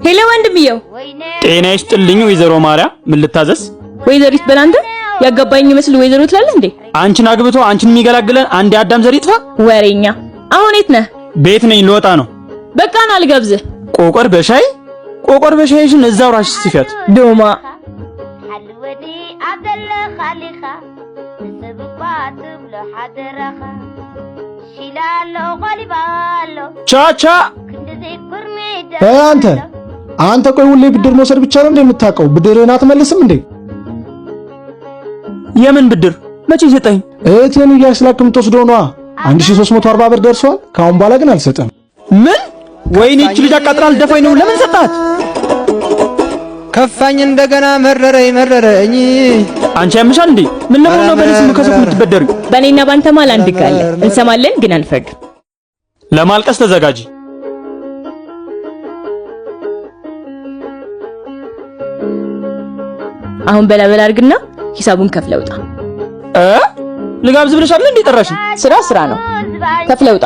Hello ወንድምየው። ጤና ይስጥልኝ ወይዘሮ ማርያም፣ ምን ልታዘዝ? ወይዘሪት በላንተ ያገባኝ ይመስል ወይዘሮ ትላለህ እንዴ? አንቺን አግብቶ አንቺን የሚገላግለን አንድ የአዳም ዘር ይጥፋ። ወሬኛ። አሁን የት ነህ? ቤት ነኝ፣ ልወጣ ነው። በቃ ና ልጋብዝህ። ቆቆር በሻይ ቆቆር በሻይሽን እዛው ራስሽ ስፊያት። ዶማ። ቻቻ። አንተ አንተ ቆይ ሁሌ ብድር መውሰድ ብቻ ነው እንዴ የምታውቀው? ብድርህን አትመልስም እንዴ? የምን ብድር? መቼ ሰጠኝ? እህትህን እያስላክ የምትወስደው ነዋ። 1340 ብር ደርሷል። ከአሁን በኋላ ግን አልሰጥም። ምን? ወይኔ ይህች ልጅ አቃጥራል ደፋኝ ነው። ለምን ሰጣት? ከፋኝ እንደገና መረረኝ መረረኝ። አንቺ ያምሻል እንዴ? ምን ለመሆን ነው በእኔ ስም ከሰው የምትበደሪው? በእኔና ባንተ መሃል አንድ ህግ አለ። እንሰማለን ግን አንፈርድም። ለማልቀስ ተዘጋጂ። አሁን በላ በላ አድርግና ሂሳቡን ከፍለህ ውጣ። እ ልጋብዝ ብለሽ አይደል እንዴ ጠራሽኝ? ስራ ስራ ነው። ከፍለህ ውጣ።